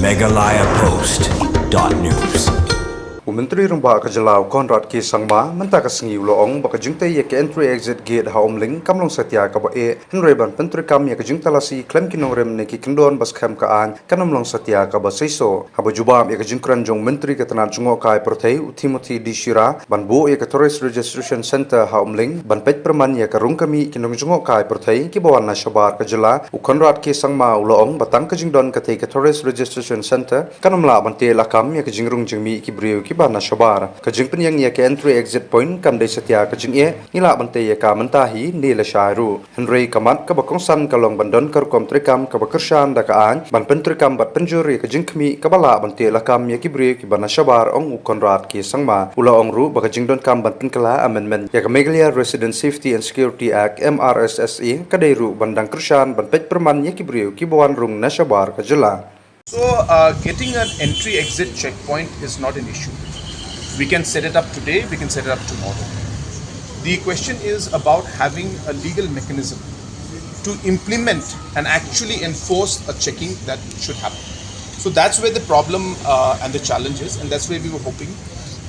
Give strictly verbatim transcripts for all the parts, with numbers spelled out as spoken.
Meghalaya Post dot news. U Myntri Rangbah ka jylla u Conrad K Sangma mynta ka sngi u la ong ba ka jingtei ïa ka entry exit gate ha Umling kam long satia kaba eh, hynrei ban pyntreikam ïa ka jingtalasi khlem ki nongrim ne ki kyndon ba skhem ka aiñ kan ym long satia kaba seisoh. Haba jubab ïa ka jingkren jong u Myntri ka tnat jngohkai pyrthei u Timothy D Shira ban buh ïa ka Tourist Registration Centre ha Umling ban peit pyrman ïa ka rung ka mih ki nongjngohkai pyrthei kiba wan na shabar ka jylla, u Conrad K Sangma u la ong ba tang ka jingdon katei ka Tourist Registration Centre kan ym lah ban teh lakam ïa ka jingrung jingmih ki briew kiba na shabar. Ka jingpynïeng ïa ka entry exit point kam dei satia ka jingeh, ngi lah ban tei ïa ka mynta hi ne lashai ruh. Hynrei ka mat kaba kongsan ka long ban don ka rukom treikam kaba kyrshan da ka aiñ ban pyntreikam bad pynjur ïa ka jingkhmih kaba lah ban teh lakam ïa ki briew kiba na shabar, ong u Conrad K Sangma. U la ong ruh ba ka jingdonkam ban pynkylla amendment ïa ka Meghalaya Resident Safety and Security Act, M R S S A, ka dei ruh ban dang kyrshan ban peit pyrman ïa ki briew kiba wan rung na shabar ka jylla. So, uh, getting an entry exit checkpoint is not an issue. We can set it up today, we can set it up tomorrow. The question is about having a legal mechanism to implement and actually enforce a checking that should happen. So that's where the problem, uh, and the challenge is, and that's where we were hoping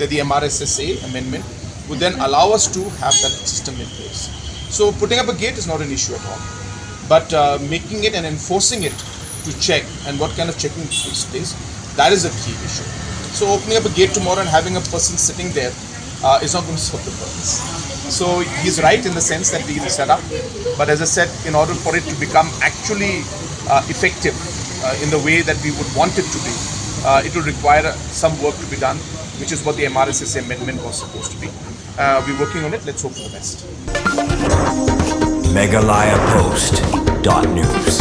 that the M R S S A amendment would then allow us to have that system in place. So putting up a gate is not an issue at all, but, uh, making it and enforcing it to check and what kind of checking takes place, that is a key issue. So opening up a gate tomorrow and having a person sitting there, uh, is not going to solve the purpose. So he's right in the sense that we can set up, but as I said, in order for it to become actually, uh, effective, uh, in the way that we would want it to be, uh, it will require, uh, some work to be done, which is what the M R S S A amendment was supposed to be. Uh, we're working on it. Let's hope for the best. Meghalaya Post dot news.